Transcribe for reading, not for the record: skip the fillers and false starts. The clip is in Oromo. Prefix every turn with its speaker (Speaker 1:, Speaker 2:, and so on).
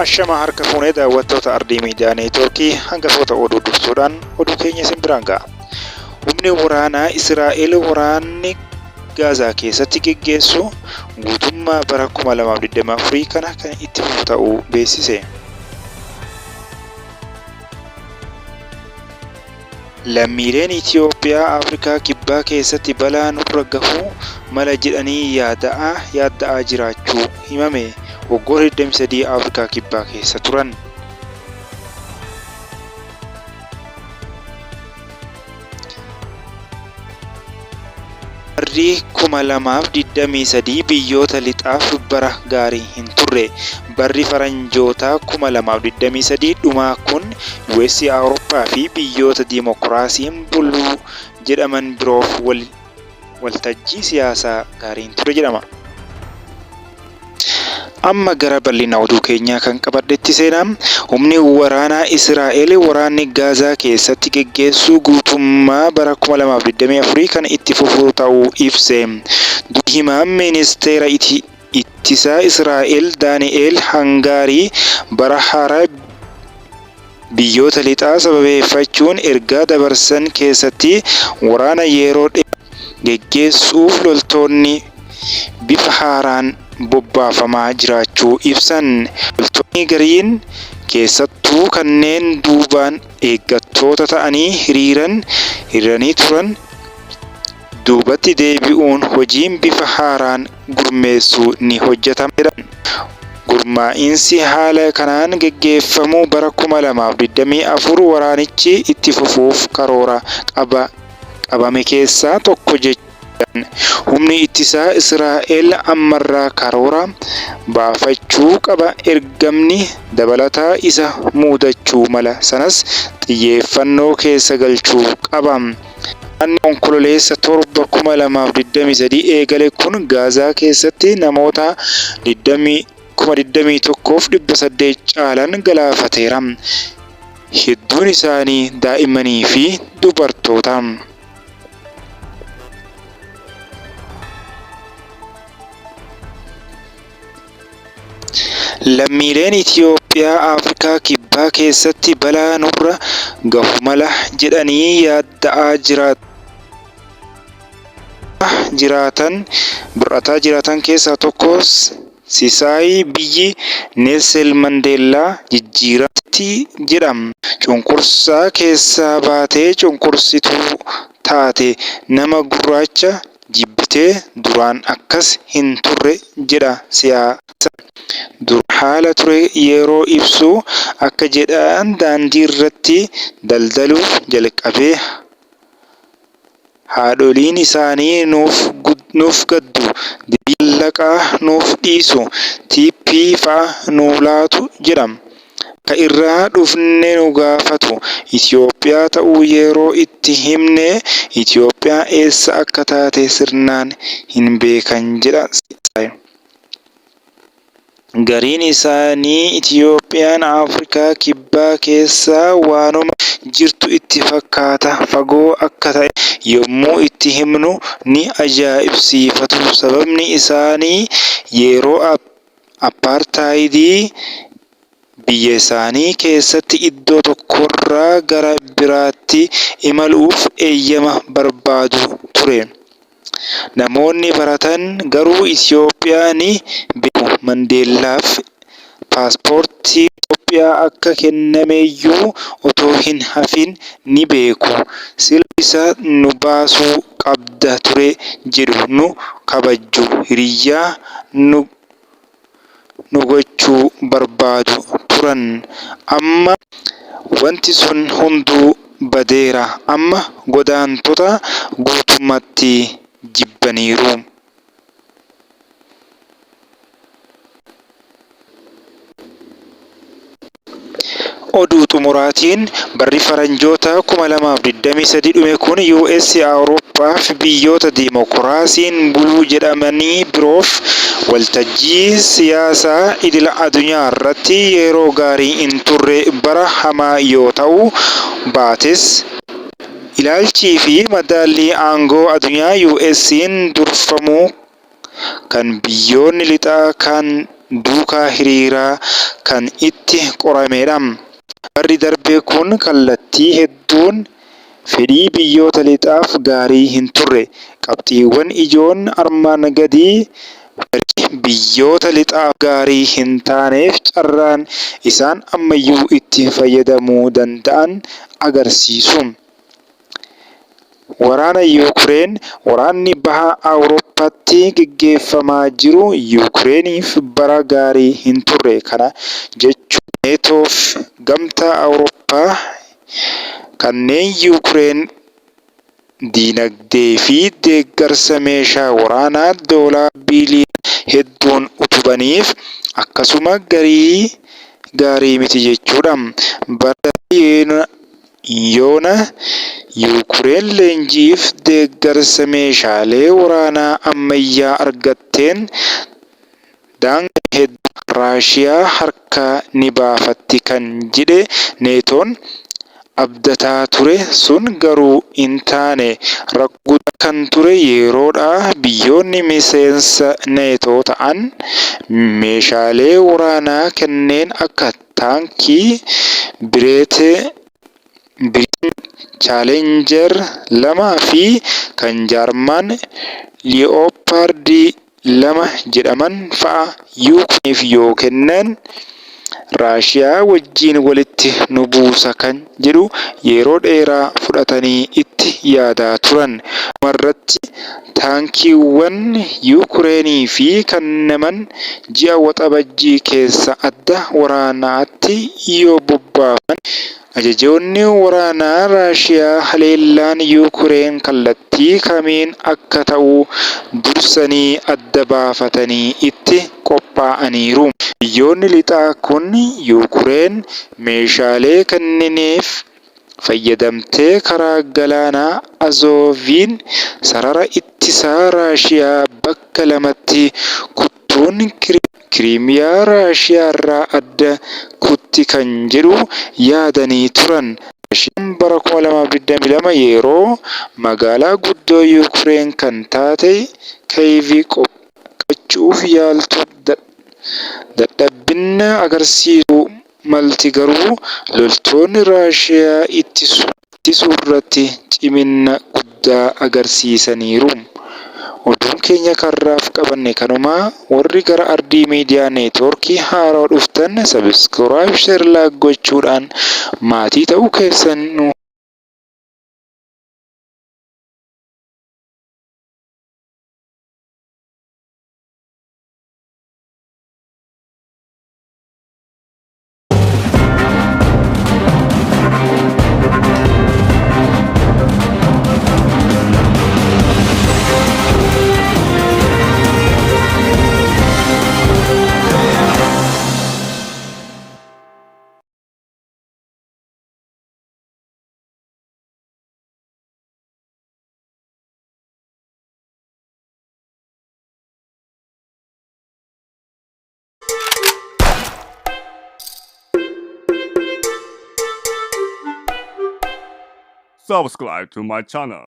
Speaker 1: Ashamaa harka fuunee daawwattoota Ardii Miidiyaa Neetwoorkii hangafoota oduu dursuudhaan oduu keenya isin biraan ga'a. Humni waraanaa Israa'el waraanni Gaazaa keessatti geggeessu guutummaa bara 2024 kana kan itti fufu ta'uu beeksise. Lammiileen Itiyoophiyaa Afrikaa Kibbaa keessatti balaa nurra gahuu mala jedhanii yaada'aa yaadda'aa jiraachuu himame. Waggoota 23 Afrikaa Kibbaa keessa turan. Barri 2023 biyyoota lixaaf bara gaarii hin turre. Barri faranjootaa 2023 dhumaa kun US, Awurooppaa fi biyyoota dimokiraasiin bulu jedhaman biroof waltajjii siyaasaa gaarii hin turre jedhama. Amma gara bal'ina oduu keenyaa kan qabadhetti seena. Humni waraanaa Israa'el waraanni Gaazaa keessatti geggeessu guutummaa bara 2024 kan itti fufu ta'uu ibse. Dubbi himaan ministeera ittisaa Israa'el Daani'eel Hangaarii bara haaraa biyyoota lixaa sababeeffachuun ergaa dabarsan keessatti waraana yeroo dheeraa geggeessuuf loltoonni bifa haaraan bobbaafamaa jiraachuu ibsan. Loltoonni gariin keessattuu kanneen duubaan eeggattoota ta'anii hiriiranii turan duubatti deebi'uun hojiin bifa haaraan gurmeessuu ni hojjetama jedhan. Gurmaa'insi haala kanaan geggeeffamu bara 2024 waraanichi itti fufuuf karoora qaba qabame keessaa tokko jedhan. Humni ittisaa Israa'el ammarraa karoora baafachuu qaba ergamni dabalataa isa muudachuu mala sanas xiyyeeffannoo keessa galchuu qaba. Waraanni Onkololeessa 7, 2023 eegale kun Gaazaa keessatti namoota 21,800 caalan galaafateera. Hedduun isaanii daa'immanii fi dubartoota. Lammiileen Itiyoophiyaa Afrikaa Kibbaa keessatti balaa nurra gahu mala jedhanii yaadda'aa jiraatan bir'ataa jiraatan keessaa tokko Sisaay biyyi Neelsel Mandeellaa jijjiiramti jedha. Cunqursaa keessaa baatee cunqursituu taate. Nama gurraacha jibbitee duraan akkas hin turre jedha siyaasa. Duraan haala ture yeroo ibsu akka jedhaan daandiirratti daldaluu jalqabee haadholiin isaanii nuuf gaddu, deebii maallaqaa nuuf dhiisu, tiippii fa'a nuu laatu jedha. Bakka irraa dhufne nu gaafatu. Itoophiyaa ta'uu yeroo itti himne Itoophiyaan eessa akka taate sirnaan hin beekan jedha Sisaay. Gariin isaanii Itoophiyaan Afrikaa Kibbaa keessa waanuma jirtu itti fakkaata fagoo akka ta'e yommuu itti himnu ni ajaa'ibsiifatu. Sababni isaanii yeroo Appaartaayidii biyyasaanii keessatti iddoo tokkorraa gara biraatti imaluuf eeyyama barbaadu ture. Namoonni baratan garuu Itoophiyaa ni beeku. Mandeellaaf paaspoortiin Itoophiyaa akka kennameyyuu otoo hin hafin ni beeku. Sila bilisa nu baasuu qabda ture jedhu. Nu kabajju. Hiriyyaa nu nu gochuu barbaadu turan. Amma wanti sun hunduu badeera. Amma godaantota guutummaatti jibbaniiru. Oduu xumuraatiin, barri faranjootaa 2023 dhume kun US, Awurooppaa fi biyyoota dimokiraasiin bulu jedhamanii biroof waltajjii siyaasaa idila adunyaarratti yeroo gaarii hin turre bara hamaa yoo ta'uu baates, ilaalchii fi madaallii aangoo adunyaa US'n durfamu kan biyyoonni lixaa kaan duukaa hiriiraa kan itti qorameedha. Barri darbe kun kallattii hedduun fedhii biyyoota lixaaf gaarii hin turre. Qabxiiwwan ijoon armaan gadii barichi biyyoota lixaaf gaarii hin taaneef carraan isaan ammayyuu itti fayyadamuu danda'an agarsiisu. Waraana Yuukureen, Waraanni Baha Awurooppaatti geggeeffamaa jiru Yuukureeniif bara gaarii hin turre. Kana jechuun Neetoo fi Gamtaa Awurooppaa kanneen Yuukureen diinagdee fi deeggarsa meeshaa waraanaa doolaara biiliyoona hedduun utubaniif akkasuma gaarii miti jechuudha. Bara darbe yoona Yuukureen leenjiif deeggarsa meeshaalee waraanaa ammayyaa argatteen daangaa hedduu Raashiyaa harkaa ni baafatti kan jedhe Neetoon abdataa ture sun garuu hin taane. Rakkoo guddaa kan ture yeroodhaa biyyoonni miseensa Neetoo ta'an meeshaalee waraanaa kanneen akka taankii Biriiteen Chaalenjar 2 fi kan Jarman Li'ooppaardi 2 jedhaman fa'a Yuukireeniif yoo kennan Raashiyaa wajjin walitti nu buusa kan jedhu yeroo dheeraa fudhatanii itti yaadaa turan. Dhumarratti taankiiwwan Yuukireeniif kennaman ji'a Waxabajjii keessa adda waraanaatti yoo bobbaafaman ajajoonni waraanaa Raashiyaa haleellaan Yuukureen kallattii kamiin akka ta'u dursanii adda baafatanii itti qophaa'aniiru. Biyyoonni Lixaa kun Yuukureen meeshaalee kanneniif fayyadamtee karaa galaanaa Azooviin sarara ittisaa Raashiyaa bakka lamatti kuttuun Kiriimiyaa Raashiyaarraa adda kutti kan jedhu yaadanii turan. Raashiyaan bara 2022 yeroo magaalaa guddoo Yuukureen kan taate Kiyiv qabachuuf yaaltu dadhabbina agarsiisuu malti garuu loltoonni Raashiyaa ittisuurratti cimina guddaa agarsiisaniiru. Oduun keenya karraaf qabanne kanuma. Warri gara Ardii Miidiyaa Neetwoorkii haaraa dhuftan subscribe, share, like gochuudhaan maatii ta'uu keessan nu
Speaker 2: Subscribe to my channel.